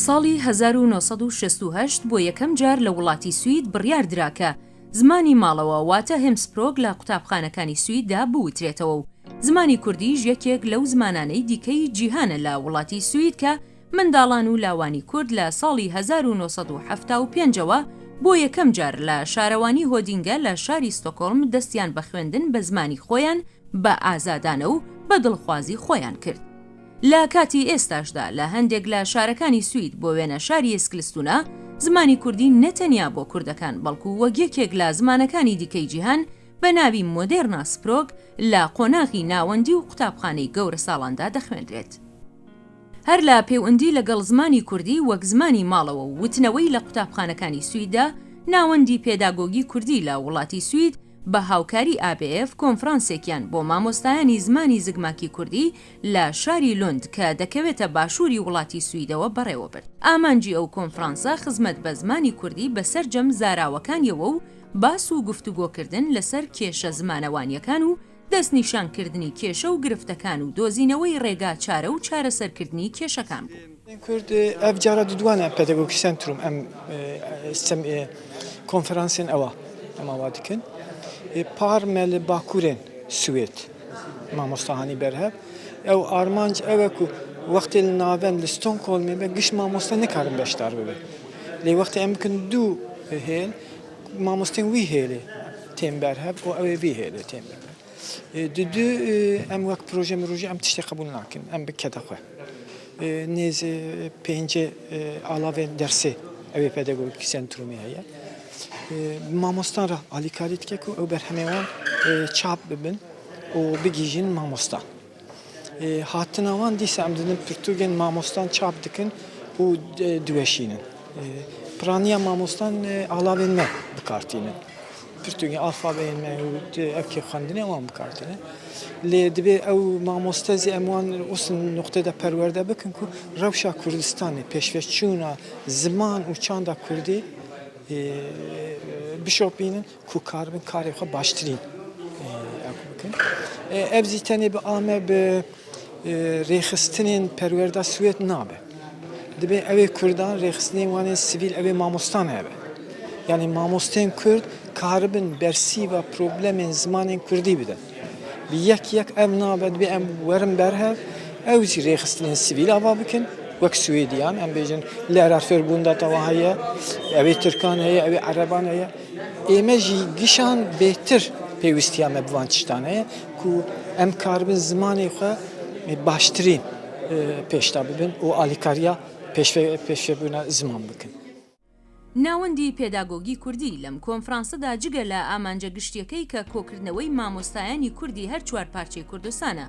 ساڵی 1968 بۆ یەکەم جار لە وڵاتی سوید بڕیار درا کە زمانی ماڵەوە واتە hemspråk لە قوتابخانەکانی سویددا بوترێتەوە و زمانی کوردیش یەکێک لەو زمانانەی دیکەی جیهانە لە وڵاتی سوید کە منداڵان و لاوانی کورد لە ساڵی 1975 ەوە بۆ یەکەم جار لە شارەوانی هۆدینگە لە شاری ستۆکۆڵم دەستیان بە خوێندن بە زمانی خۆیان بە ئازادانە و بە دڵخوازی خۆیان کرد. لە کاتی ئێستاشدا لە هەندێک لە شارەکانی سوید بۆ وێنە شاری ئێسکلستونا زمانی کوردی نە تەنیا بۆ کوردەکان بەڵکو وەک یەکێک لە زمانەکانی دیکەی جیهان بە ناوی moderna språk لە قۆناغی ناوەندی و قوتابخانەی گەورەساڵاندا دەخوێنرێت. هەر لە پێوندی لەگەڵ زمانی کوردی وەک زمانی ماڵەوە و وتنەوەی لە قوتابخانەکانی سویددا ناوەندی پێداگۆگی کوردی لە وڵاتی سوید بە هاوکاری ABF کۆنفرانسێکیان بۆ مامۆستایانی زمانی زگماکی کوردی لە شاری لوند کە دەکەوێتە باشووری وڵاتی سویدەوە بەڕێوەبرد. ئامانجی ئەو کۆنفرانسە خزمەت بە زمانی کوردی بە سەرجەم زاراوەکانیەوە و باس و گفتوگۆکردن لەسەر کێشە زمانەوانیەکان و دەستنیشانکردنی کێشە و گرفتەکان و دۆزینەوەی ڕێگا چارە و چارەسەرکردنی کێشەکان بوو. کورد ئەڤ جارا دودوانە Pedagogik Centrum ئەم کۆنفرانسێن ئەوە ئەم ئاوا دکن پار مە لە باکوورێن سوێد مامۆستا هانی بەرهەڤ ئەو ئارمانج ئەوە کو وەختێ لە ناڤەند لە ستۆکهۆڵمێ بە گشت مامۆستا نکارن بەشدار ببن لێ وەختێ ئەم بکن دوو هێل مامۆستێن وی هێلێ تێن بەرهەڤ و ئەوێ وی هێلێ تێن بەرهەڤ دودو ئەم وەک پرۆژە مرۆژی ئەم تشتێ قبول ناکەن ئەم بکەتە خوە نێزێ پێنجێ ئالاڤێن دەرسێ ئەوێ Pedagogik Centrum ێ هەیە مامۆستان را ئالیکاری دکە کو ئەو بەرهەمێ وان چاپ ببن و بگیژن مامۆستان هاتنا وان دیسا ئەم ددن پرتوگێن مامۆستان چاپ دکن و دوێشینن پرانیا مامۆستان ئالاڤێن مە بکارتینن پرتوگێن ئالفابێن مە و ئەکێ خوەندنێ وان بکارتینن لێ دبێ ئەو مامۆستە زی ئەم وان وسن نوقتەدا پەروەردە بکن کو رەوشا کوردستانێ پێشڤەچوونا زمان و چاندا کوردی بشۆپینن کو کاربن کارێ خوە باشترین ئەک بکن. ئەڤ زی تەنێ bi ame bi rêxistinên perwerda Swêd nabe. Dibê ew ê Kurdan rêxistinên wan ên sivîl ew ê mamostan hebe. Yanî mamostên Kurd karibin bersîva problemên zimanên Kurdî bidin. Bi yek yek ev nabe dibê em werin berhev ew jî rêxistinên sivîl ava bikin wek Swêdiyan em bêjin Lärarförbundet ava heye, ew ê Tirkan heye, ew ê Ereban heye. Ême jî gişan bêhtir pêwîstiya me bi van tiştan heye ku em karibin zimanê xwe baştirîn pêşda bibin û alîkariya pêşvebûna ziman bikin. ناوەندی پێداگۆگی کوردی لەم کۆنفرانسەدا جگە لە ئامانجە گشتیەکەی کە کۆکردنەوەی مامۆستایانی کوردی هەر چوار پارچەی کوردستانە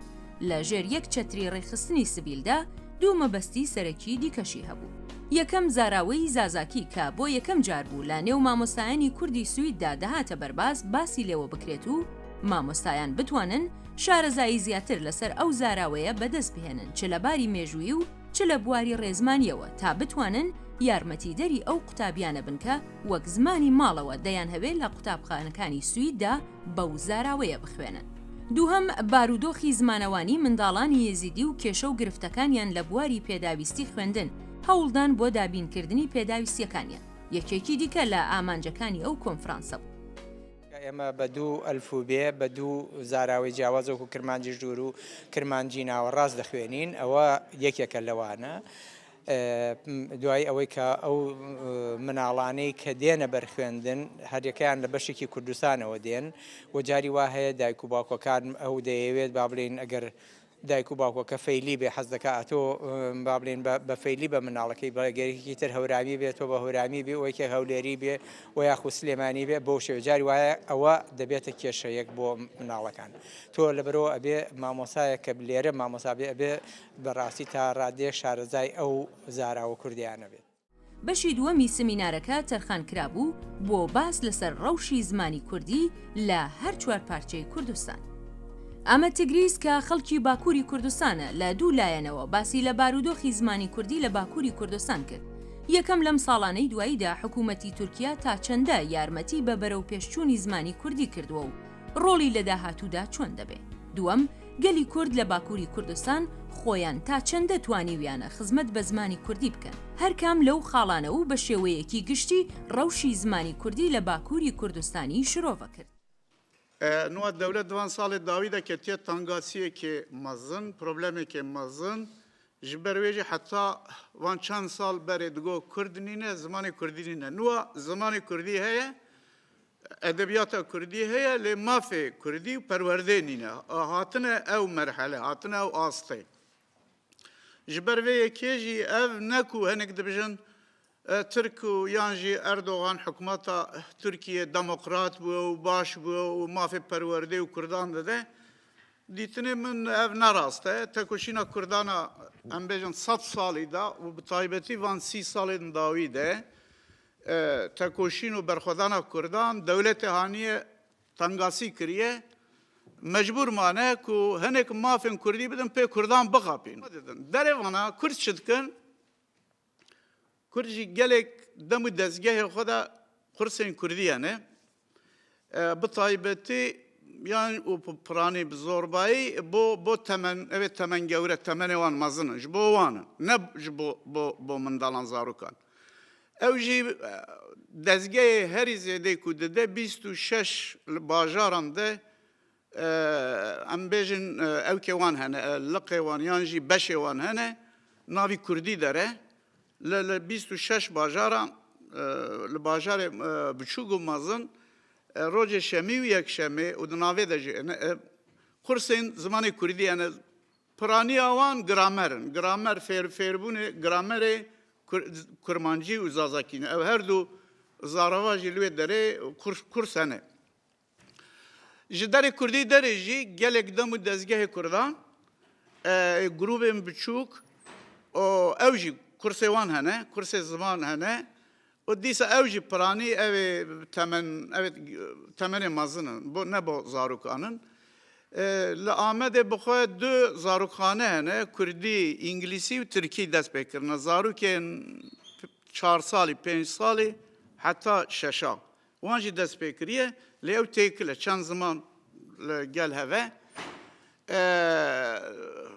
لە ژێر یەک چەتری ڕێکخستنی سڤیلدا، دوو مەبەستی سەرەکی دیکەشی هەبوو. یەکەم زاراوەی زازاکی کە بۆ یەکەم جار بوو لە نێو مامۆستایانی کوردی سویددا دەهاتە بەرباس باسی لێوە بکرێت و مامۆستایان بتوانن شارەزایی زیاتر لەسەر ئەو زاراوەیە بەدەست بهێنن چ لە باری مێژوویی و چ لە بواری ڕێزمانییەوە تا بتوانن یارمەتیدەری ئەو قوتابیانە بن کە وەک زمانی ماڵەوە دەیانهەوێ لە قوتابخانەکانی سویددا بەو زاراوەیە بخوێنن. دووهەم، بارودۆخی زمانەوانی منداڵانی یێزیدی و کێشە و گرفتەکانیان لە بواری پێداویستی خوێندن، هەوڵدان بۆ دابینکردنی پێداویستییەکانیان، یەکێکی دیکە لە ئامانجەکانی ئەو کۆنفرانسە بوو. ئێمە بە دوو ئەلفوبێ، بە دوو زاراوەی جیاواز وەکوو کرمانجی ژوور و کرمانجی ناوەڕاست دەخوێنین، ئەوە یەکێکە لەوانە. دوای ئەوەی کە ئەو مناڵانەی کە دێنە بەر خوێندن هەریەکەیان لە بەشێکی کوردستانەوە دێن و جاری وا هەیە دایک و باوکەکان ئەو دەیەوێت با بڵێین ئەگەر دایک و باوکەکە فەیلی بێ حەز دەکا ئەتۆ با بڵێین بە فەیلی بە مناڵەکەی بڵێ گەر یەکێکی تر هەورامی بێ تۆ بە هەورامی بێ و یەکێک هەولێری بێ و یاخود سلێمانی بێ بەو شێوە جاری وایە ئەوە دەبێتە کێشەیەک بۆ مناڵەکان تۆ لەبەرەوە ئەبێ مامۆسایەک کە لێرە مامۆسا بێ ئەبێ بەڕاستی تا ڕادەیەک شارەزای ئەو زاراوە کوردیانە بێت. بەشی دووەمی سمینارەکە تەرخان کرابوو بۆ باس لەسەر ڕەوشی زمانی کوردی لە هەر چوار پارچەی کوردستان. ئامەد تگریس کە خەڵکی باکووری کوردستانە لە دوو لایەنەوە باسی لە بارودۆخی زمانی کوردی لە باکووری کوردستان کرد. یەکەم لەم ساڵانەی دواییدا حکوومەتی تورکیا تا چەندە یارمەتی بە بەرەوپێشچوونی زمانی کوردی کردووە و ڕۆڵی لە داهاتوودا چۆن دەبێ؟ دووەم، گەلی کورد لە باکووری کوردستان خۆیان تا چەندە توانیویانە خزمەت بە زمانی کوردی بکەن. هەر کام لەو خاڵانە و بە شێوەیەکی گشتی ڕەوشی زمانی کوردی لە باکووری کوردستانی شرۆڤە کرد. نوا دەولەت di van salê dawî de ketiye tangasiyekê mezin, problemekê mezin. Ji ber wê jî heta van çend sal berê digot Kurd nîne, zimanê Kurdî nîne. Nua zimanê Kurdî heye, edebiyata Kurdî heye lê mafê Kurdî û perwerdê nîne. Hatine ew merhele, hatine ew astê. Ji ber vê yekê jî ev ne ku hinek dibêjin Tirk û yan jî Erdogan hikûmeta Tirkiyê demokrat bûye û baş bûye û mafê perwerdê û Kurdan dide. Dîtinê min ev ne rast e. Tekoşîna Kurdan a em bêjin sed salî de û bi taybetî van sî salên dawî de tekoşîn û berxwedana Kurdan dewletê haniye tengasî kiriye, mecbûr mane ku hinek mafên Kurdî bidin pê Kurdan bixapîn. Derê vana Kurd çi dikin? Kurd jî gelek dem û dezgehê xwe de qursên Kurdî hene. Bi taybetî yan û bi piranî bi zorbayî bo bo temen evê temen gewre temenê wan mezin in ji bo wan in ne ji bo bo bo mindalan zarokan. Ew jî dezgehê herî zêdê ku dide 26 li bajaran de Em bêjin ewkê wan hene, liqê wan yan jî beşê wan hene, navî kurdî dere. Li li 26 bajaran li bajarê biçûk û mezin rojê şemî û yekşemê û di navê de jî kursên zimanê kurdî hene. Piraniya wan gramer in. Gramer fêr fêrbûnê gramerê kurmancî û zazakî ne. Ew her du zarava jî li wê derê kurs hene. Ji derê Kurdî derê jî gelek dem û dezgehê Kurdan, grûbên biçûk û ew jî kursê wan hene, kursê ziman hene û dîsa ew jî piranî ew ê temen ew ê temenê mezin in, bo ne bo zarokan in. Li Amedê bi xwe du zarokxane hene, Kurdî, Îngilîsî û Tirkî dest pê kirine. Zarokên çar salî, pênc salî heta şeşa. Wan jî dest pê kiriye lê ew têkil e çend ziman li gel heve.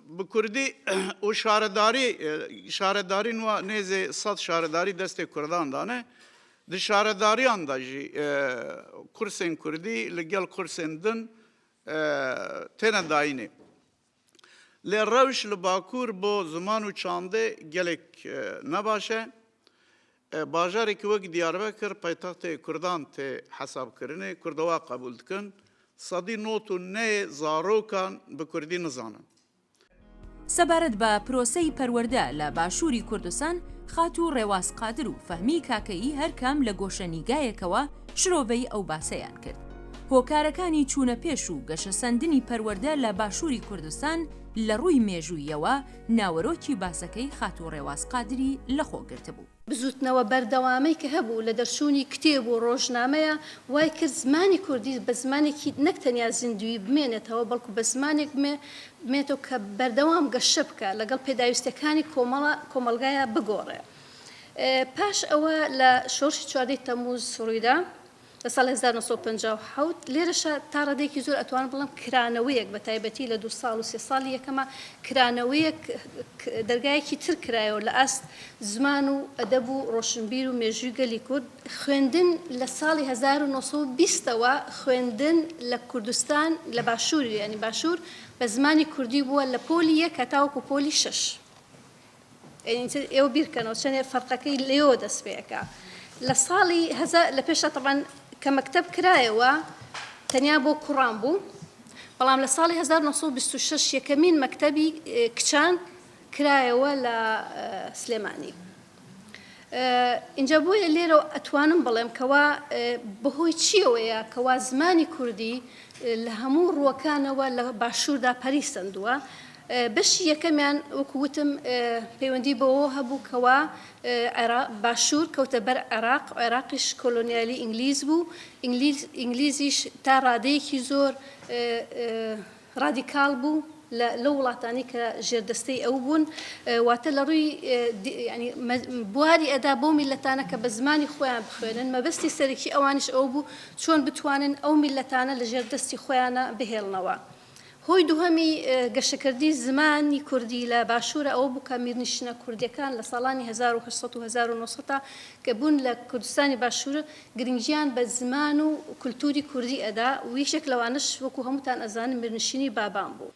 Bi Kurdî û şaredarî şaredarîn wa nêzê sed şaredarî destê Kurdan dane. Di şaredariyan de jî kursên Kurdî li gel kursên din têne dayînê. Lê rewş li Bakur bo ziman û çandê gelek nebaş e. Bajarekî wek Diyarbekir paytextê Kurdan tê hesabkirinê, Kurd wa qebûl dikin. Sedî not û neyê zarokan bi Kurdî nizanin. سەبارەت بە پرۆسەی پەروەردە لە باشووری کوردستان، خاتوو ڕێواس قادر و فەهمی کاکەیی هەرکام لە گۆشەنیگایەکەوە شرۆڤەی ئەو باسەیان کرد. هۆکارەکانی چوونە پێش و گەشەسەندنی پەروەردە لە باشووری کوردستان لە ڕووی مێژووییەوە ناوەرۆکی باسەکەی خاتوو ڕێواس قادری لەخۆ گرتبوو. بزووتنەوە بەردەوامەی کە هەبوو لە دەرچوونی کتێب و ڕۆژنامەیا وای کرد زمانی کوردی بە زمانێکی نەک تەنیا زیندووی بمێنێتەوە بەڵکو بە زمانێک بمێنێتەوە کە بەردەوام گەشە بکا لەگەڵ پێداویستیەکانی کۆمەڵە کۆمەڵگایا بگۆڕێ. پاش ئەوە لە شۆڕشی چواردەی تەمووز ڕوویدا لە ساڵی 1957 لێرەشا تا ڕادەیەکی زۆر ئەتوانم بڵێم کرانەوەیەک بە تایبەتی لە دوو ساڵ و سێ ساڵی یەکەما کرانەوەیەک دەرگایەکی تر کرایەوە لە ئاست زمان و ئەدەب و ڕۆشنبیر و مێژووی گەلی کورد. خوێندن لە ساڵی 1920 ەوە خوێندن لە کوردستان لە باشوور یانی باشوور بە زمانی کوردی بووە لە پۆلی یەک هەتاوەکو پۆلی شەش. ئیتر ئێوە بیرکەنەوە چەنێ فەرقەکەی لێوە دەست پێ ئەکا لە ساڵی هەزا لە پێشا تەبعەن کە مەکتەب کرایەوە تەنیا بۆ کوڕان بوو بەڵام لە ساڵی 1926 یەکەمین مەکتەبی کچان کرایەوە لە سلێمانی ئینجا بۆیە لێرەوە ئەتوانم بڵێم کەوا بەهۆی چیەوەیە کەوا زمانی کوردی لە هەموو ڕووەکانەوە لە باشووردا پەری سەندووە بەشی یەکەمیان وەکو وتم پەیوەندی بەوەوە هەبوو کەوا باشوور کەوتە بەر عێراق، عێراقیش کۆلۆنیالی ئینگلیز بوو، ئینگلیزیش تا ڕادەیەکی زۆر ڕادیکاڵ بوو لەو وڵاتانەی کە ژێردەستەی ئەو بوون، واتە لە ڕووی یانی بواری ئەدا بەو میللەتانە کە بە زمانی خۆیان بخوێنن، مەبەستی سەرەکی ئەوانیش ئەوە بوو چۆن بتوانن ئەو میللەتانە لە ژێر دەستی خۆیانا بهێڵنەوە. هۆی دووهەمی گەشەکردنی زمانی کوردی لە باشوورە ئەوە بوو کە میرنشینە کوردیەکان لە ساڵانی 1800 و 1900 تا کە بوون لە کوردستانی باشوور گرنگیان بە زمان و کولتووری کوردی ئەدا و یەکێک لەوانەش وەکو هەمووتان ئەزانن میرنشینی بابان بوو.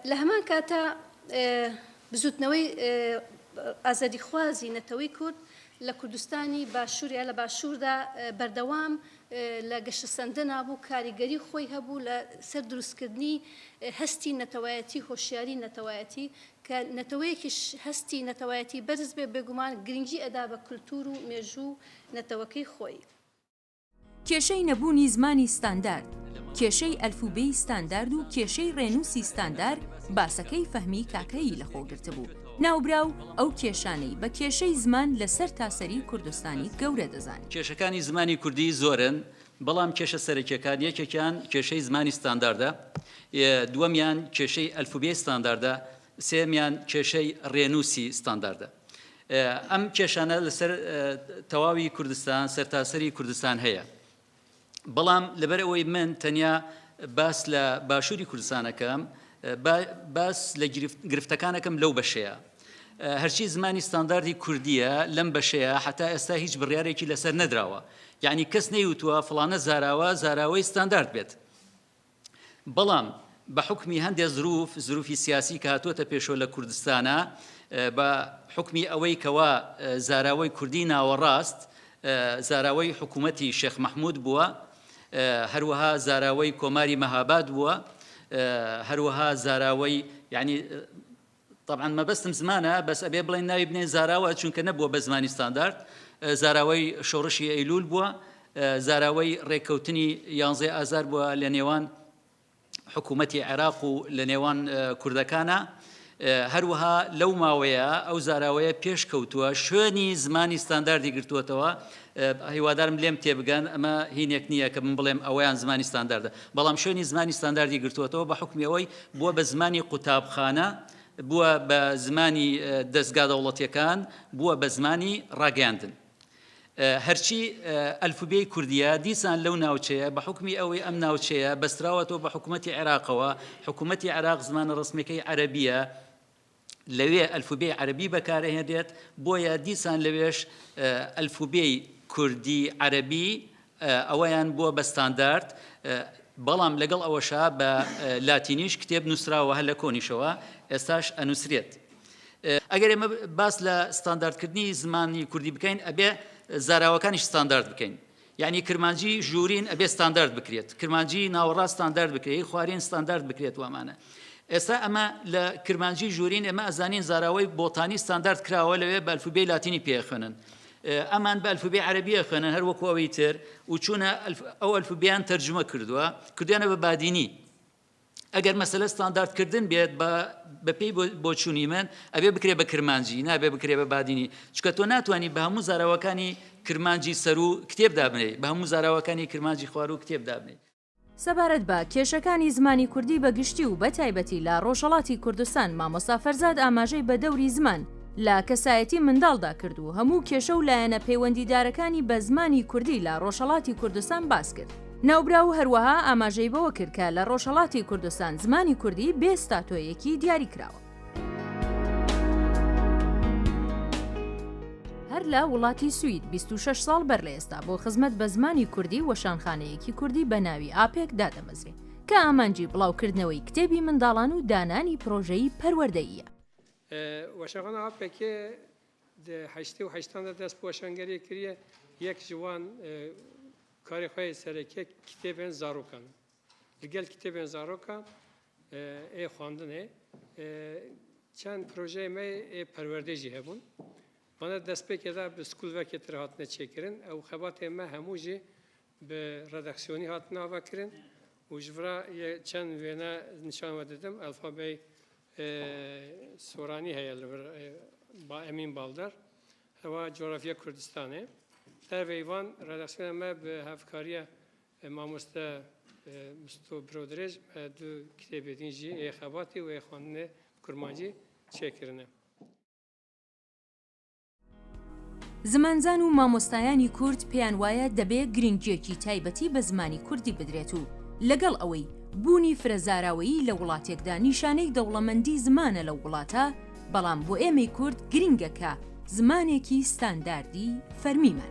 لە هەمان کاتا بزووتنەوەی ئازادیخوازی نەتەوەی کورد لە کوردستانی باشوور یا لە باشووردا بەردەوام لە گەشەسەندنا بوو، کاریگەری خۆی هەبوو لە سەر دروستکردنی هەستی نەتەوایەتی، هۆشیاری نەتەوایەتی، کە نەتەوەیەکیش هەستی نەتەوایەتی بەرز بێ بێگومان گرنگی ئەدا بە کولتوور و مێژوو و نەتەوەکەی خۆی. کێشەی نەبوونی زمانی ستاندارد، کێشەی ئەلفوبێی ستاندارد و کێشەی ڕێنووسی ستاندار باسەکەی فەهمی کاکەیی لەخۆ گرتبوو. ناوبراو ئەو کێشانەی بە کێشەی زمان لە سەرتاسەری کوردستانی گەورە دەزانی. کێشەکانی زمانی کوردی زۆرن، بەڵام کێشە سەرەکیەکان یەکێکیان کێشەی زمانی ستانداردە، دووەمیان کێشەی ئەلفوبێی ستانداردە، سێیەمیان کێشەی ڕێنووسی ستانداردە. ئەم کێشانە لەسەر تەواوی کوردستان، سەرتاسەری کوردستان هەیە. بەڵام لەبەر ئەوەی من تەنیا باس لە باشووری کوردستانەکەم، باس لە گرفتەکانەکەم لەو بەشەیە. هەرچی زمانی ستانداردی کوردیە لەم بەشەیە حتا ئێستا هیچ بڕیارێکی لەسەر نەدراوە. یعنی کەس نەیوتووە فڵانە زاراوە زاراوەی ستاندارد بێت. بەڵام بە حوکمی هەندێ زروف، زروفی سیاسی کە هاتووەتە پێشەوە لە کوردستانا، بە حوکمی ئەوەی کەوا زاراوەی کوردی ناوەڕاست زاراوەی حکوومەتی شێخ مەحموود بووە، هەروەها زاراوەی کۆماری مەهاباد بووە، هەروەها زاراوەی یانی تەبعەن مەبەستم زمانە بەس ئەبێ بڵێن ناوی بنێن زاراوە چونکە نەبووە بە زمانی ستاندارد زاراوەی شۆڕشی ئەیلول بووە زاراوەی ڕێککەوتنی یانزەی ئازار بووە لە نێوان حکوومەتی عێراق و لە نێوان کوردەکانە هەروەها لەو ماوەیە ئەو زاراوەیە پێش کەوتووە شوێنی زمانی ستانداردی گرتووەتەوە هیوادارم لێم تێبگەن ئەمە هینێک نییە کە من بڵێم ئەوەیان زمانی ستانداردە بەڵام شوێنی زمانی ستانداردی گرتووەتەوە بە حوکمی ئەوەی بووە بە زمانی قوتابخانە، بووە بە زمانی دەزگا دەوڵەتیەکان، بووە بە زمانی ڕاگەیاندن. هەرچی ئەلفوبێی کوردیە دیسان لەو ناوچەیە بە حوکمی ئەوەی ئەم ناوچەیە بەستراوەتەوە بە حکوومەتی عێراقەوە، حکوومەتی عێراق زمانە ڕەسمیەکەی عەرەبیە، لەوێ ئەلفوبێی عەرەبی بەکارئەهێنرێت، بۆیە دیسان لەوێش ئەلفوبێی کوردی عەرەبی ئەوەیان بووە بە ستاندارد، بەڵام لەگەڵ ئەوەشا بە لاتینیش کتێب نووسراوە هەر لە کۆنیشەوە ئێستاش ئەنووسرێت. ئەگەر ئێمە باس لە ستانداردکردنی زمانی کوردی بکەین ئەبێ زاراوەکانیش ستاندارد بکەین. یەعنی کرمانجی ژوورین ئەبێ ستاندارد بکرێت، کرمانجی ناوەڕاست ستاندارد بکرێت، هی خوارین ستاندارد بکرێت و ئەمانە. ئێستا ئەمە لە کرمانجی ژوورین ئێمە ئەزانین زاراوەی بۆتانی ستاندارد کراوە لەوێ بە ئەلفوبێی لاتینی پێ ئەخوێنن. ئەمان بە ئەلفوبێی عەرەبی ئەخوێنن هەر وەکو ئەوی تر و چوونە ئەو ئەلفوبێیان تەرجومە کردووە کردویانە بە بادینی. ئەگەر مەسەلە ستاندارد کردن بێت بە بەپێی بۆچوونی من ئەبێ بکرێ بە کرمانجی نابێ بکرێ بە بادینی چونکە تۆ ناتوانانی بە هەموو زاراوەکانی کرمانجی سەروو کتێب دابنێی بە هەموو زاراوەکانی کرمانجی خواروو کتێب دابنێی. سەبارەت بە کێشەکانی زمانی کوردی بە گشتی و بە تایبەتی لە ڕۆژهەڵاتی کوردستان مامۆستا فەرزاد ئاماژەی بە دەوری زمان لە کەسایەتی منداڵدا کرد و هەموو کێشە و لایەنە پەیوەندیدارەکانی بە زمانی کوردی لە ڕۆژهەڵاتی کوردستان باس کرد. ناوبراو هەروەها ئاماژەی بەوە کرد کە لە ڕۆژهەڵاتی کوردستان زمانی کوردی بێ ستاتۆیەکی دیاری کراوە. هەر لە وڵاتی سوید 26 ساڵ بەر لە ئێستا بۆ خزمەت بە زمانی کوردی وەشانخانەیەکی کوردی بە ناوی ئاپێک دادەمەزرێ کە ئامانجی بڵاوکردنەوەی کتێبی منداڵان و دانانی پرۆژەی پەروەردەییە. وەشانخانە ئاپێکێ di heştê û heştan de dest bi weşangeriyê kiriye, yek ji wan Karê xwe yê sereke kitêbên zarokan in. Li gel kitêbên zarokan ê xwendinê çend projeyê me yê perwerdê jî hebûn. Vana destpêkê de bi Skolverkê tir hatine çêkirin. Ew xebatên me hemû jî bi redaksiyonî hatine avakirin û ji vira yê çend wêne nîşan we didim. Alfabey Soranî heye li vir ba Emîn Baldar. Hewa Coğrafiya Kurdistanê. Derveyî van redaksiyona me bi hevkariya mamoste Misto Birodirêj me du kitêbê din jî ê xebatê û ê xwendinê bi kurmancî çêkirine. زمانزان و مامۆستایانی کورد پێیان وایە دەبێ گرنگییەکی تایبەتی بە زمانی کوردی بدرێت و لەگەڵ ئەوەی. بوونی فرەزاراوەیی لە وڵاتێکدا نیشانەی دەوڵەمەندی زمانە لەو وڵاتە، بەڵام بۆ ئێمەی کورد گرنگە کە زمانێکی ستانداردی فەرمیمان.